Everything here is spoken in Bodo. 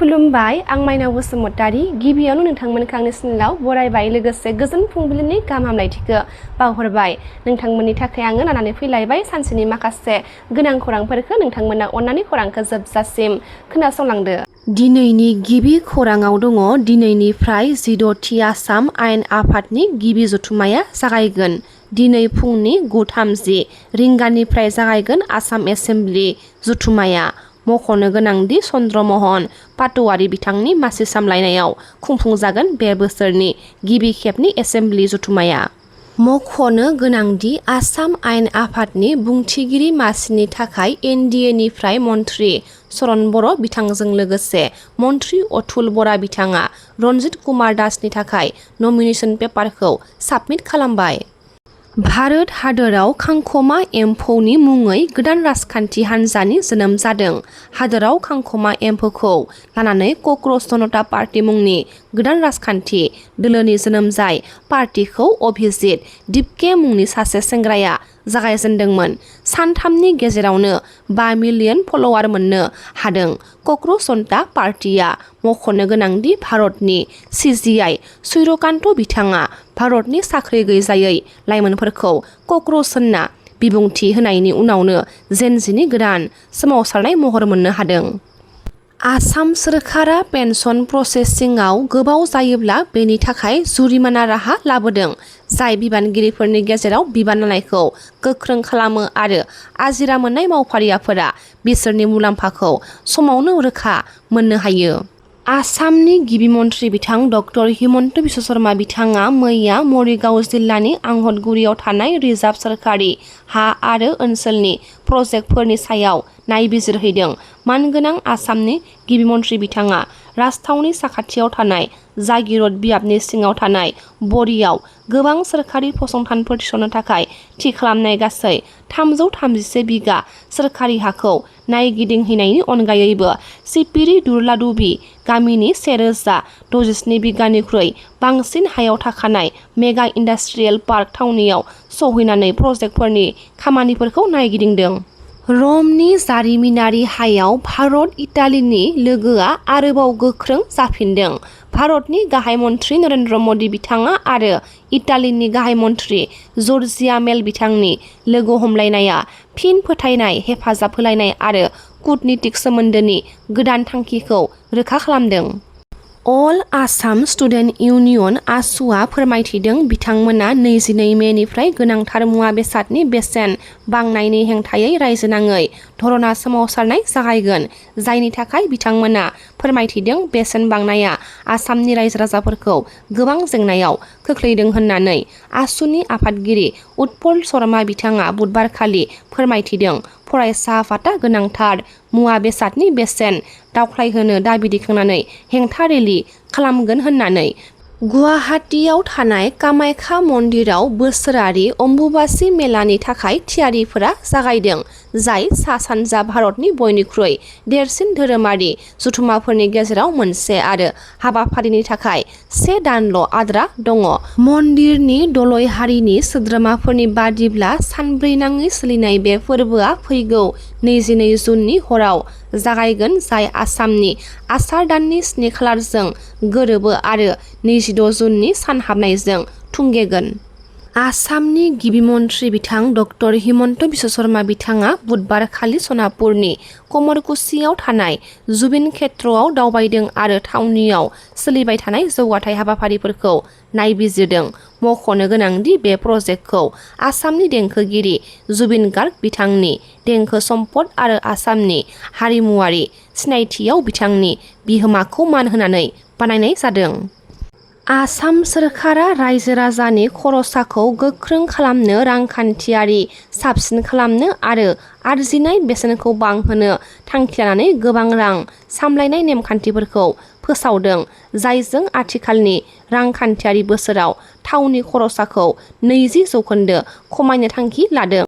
खुलुमबाय आं माइनाव बसुमतारी गिबियावनो नोंथांमोनखौ आंनि चेनेलाव बरायबाय लोगोसे गोजोन फुंबिलिनि गाहाम हामलायथिखौ बावहरबाय नोंथांमोननि थाखाय आङो लानानै फैलायबाय सानसेनि माखासे गोनां खौरांफोरखौ नोंथांमोना अन्नानै खौरांखौ जोबजासिम खोनासंलांदो। दिनैनि गिबि खौराङाव दङ दिनैनिफ्राय 16थि आसाम आयेन आफादनि गिबि जथुम्माया जागायगोन। दिनै फुंनि 9:30 रिंगानिफ्राय जागायगोन आसाम एसेम्बलि जथुम्माया। मख'नो गोनांदि चन्द्रमहन पाटवारी बिथांनि मासि सामलायनायाव खुंफुंजागोन बे बोसोरनि गिबि खेबनि एसेम्बलि जथुम्माया। मख'नो गोनांदि आसाम आयेन आफादनि बुंथिगिरि मासिनि थाखाय NDA-निफ्राय मन्थ्रि चरण बर' बिथांजों लोगोसे मन्थ्रि अतुल बरा बिथाङा रन्जित कुमार दासनि थाखाय नमिनेशन पेपारखौ साबमिट खालामबाय। भारत हादोराव खांखमा एम्फौनि मुङै गोदान राजखान्थि हान्जानि जोनोम जादों। हादोराव खांखमा एम्फौखौ लानानै क'क्रोच जनता पार्टी मुंनि गोदान राजखान्थि दोलोनि जोनोम जाय पार्टीखौ अभिजित दिपके मुंनि सासे सेंग्राया जागायजेनदोंमोन। सानथामनि गेजेरावनो 5 मिलियन फलोवार मोननो हादों क'क्रोच जनता पार्टीया। मख'नो गोनांदि भारतनि CGI सूर्यकान्त बिथाङा भारतनि साख्रि गैजायै लाइमोनफोरखौ क'क्रोच होनना बिबुंथि होनायनि उनावनो जेनजिनि गोदान सोमावसारनाय महर मोननो हादों। आसाम सोरखारा पेन्सन प्रसेसिंआव गोबाव जायोब्ला बेनि थाखाय जुरिमाना राहा लाबोदों जाय बिबानगिरिफोरनि गेजेराव बिबान लानायखौ गोख्रों खालामो आरो आजिरा मोननाय मावफारियाफोरा बिसोरनि मुलाम्फाखौ समावनो रोखा मोननो हायो। आसामनि गिबि मन्थ्रि बिथां डक्टर हिमन्त बिश्व शर्मा बिथाङा मैया मरिगाव जिल्लानि आंहतगुरियाव थानाय रिजार्भ सोरखारि हा आरो ओनसोलनि प्रजेक्टफोरनि सायाव नायबिजिरहैदों। मानगोनां आसामनि गिबि मन्थ्रि बिथाङा राजथावनि साखाथियाव थानाय जागिरद बियाबनि सिङाव थानाय बरियाव गोबां सोरखारि फसंथानफोर थिसननो थाखाय थि खालामनाय गासै 331 बिगा सोरखारि हाखौ नायगिदिंहैनायनि अनगायैबो सिपिरि दुर्लादुबि गामिनि 1067 बिगानिख्रुइ बांसिन हायाव थाखानाय मेगा इन्डास्ट्रियेल पार्क थावनियाव सौहैनानै प्रजेक्टफोरनि खामानिफोरखौ नायगिदिंदों। रमनि जारिमिनारि हायाव भारत इटालीनि लोगोआ आरोबाव गोख्रों जाफिनदों। भारतनि गाहाय मन्थ्रि नरेन्द्र मदि बिथाङा आरो इटालीनि गाहाय मन्थ्रि जर्जिया मेल बिथांनि लोगो हमलायनाया फिन फोथायनाय हेफाजाब होलायनाय आरो कूटनीतिक सोमोन्दोनि गोदान थांखिखौ रोखा खालामदों। अल आसाम स्टुडेन्ट इउनियन आसुआ फोरमायथिदों बिथांमोना 22 मेनिफ्राय गोनांथार मुवा बेसादनि बेसेन बांनायनि हेंथायै रायजोनाङै धरना सोमावसारनाय जागायगोन जायनि थाखाय बिथांमोना फोरमायथिदों बेसेन बांनाया आसामनि रायजो राजाफोरखौ गोबां जेंनायाव खोख्लैदों होननानै। आसुनि आफादगिरि उत्पल शर्मा बिथाङा बुधबारखालि फोरमायथिदों फरायसा आफादा गोनांथार मुवा बेसादनि बेसेन दावख्लायहोनो दाबि दैखांनानै हेंथा रेलि खालामगोन होननानै। गुवाहाटीयाव थानाय कामाख्या मन्दिराव बोसोरारि अम्बुबाची मेलानि थाखाय थियारिफोरा जागायदों जाय सा-सानजा भारतनि बयनिख्रुइ देरसिन धोरोमारि जथुम्माफोरनि गेजेराव मोनसे आरो हाबाफारिनि थाखाय 1 दानल' आद्रा दङ। मन्दिरनि दलय हारिनि सोद्रोमाफोरनि बादिब्ला सानब्रैनाङै सोलिनाय बे फोरबोआ फैगौ 22 जुननि हराव जागायगोन जाय आसामनि आसार दाननि 7 खालारजों गोरोबो आरो 26 जुननि सान हाबनायजों थुंगेगोन। आसामनि गिबि मन्थ्रि बिथां डक्टर हिमन्त बिश्व शर्मा बिथाङा बुधबारखालि सनापुरनि कमरकुसियाव थानाय जुबिन क्षेत्रआव दावबायदों आरो थावनियाव सोलिबाय थानाय जौगाथाय हाबाफारिफोरखौ नायबिजिरदों। मख'नो गोनांदि बे प्रजेक्टखौ आसामनि देंखोगिरि जुबिन गार्ग बिथांनि देंखो सम्पद आरो आसामनि हारिमुआरि सिनायथियाव बिथांनि बिहोमाखौ मान होनानै बानायनाय जादों। आसाम सोरखारा रायजो राजानि खरसाखौ गोख्रों खालामनो रांखान्थियारि साबसिन खालामनो आरो आरजिनाय बेसेनखौ बांहोनो थांखि लानानै गोबां रां सामलायनाय नेमखान्थिफोरखौ फोसावदों जायजों आथिखालनि रांखान्थियारि बोसोराव थावनि खरसाखौ 20% खमायनो थांखि लादों।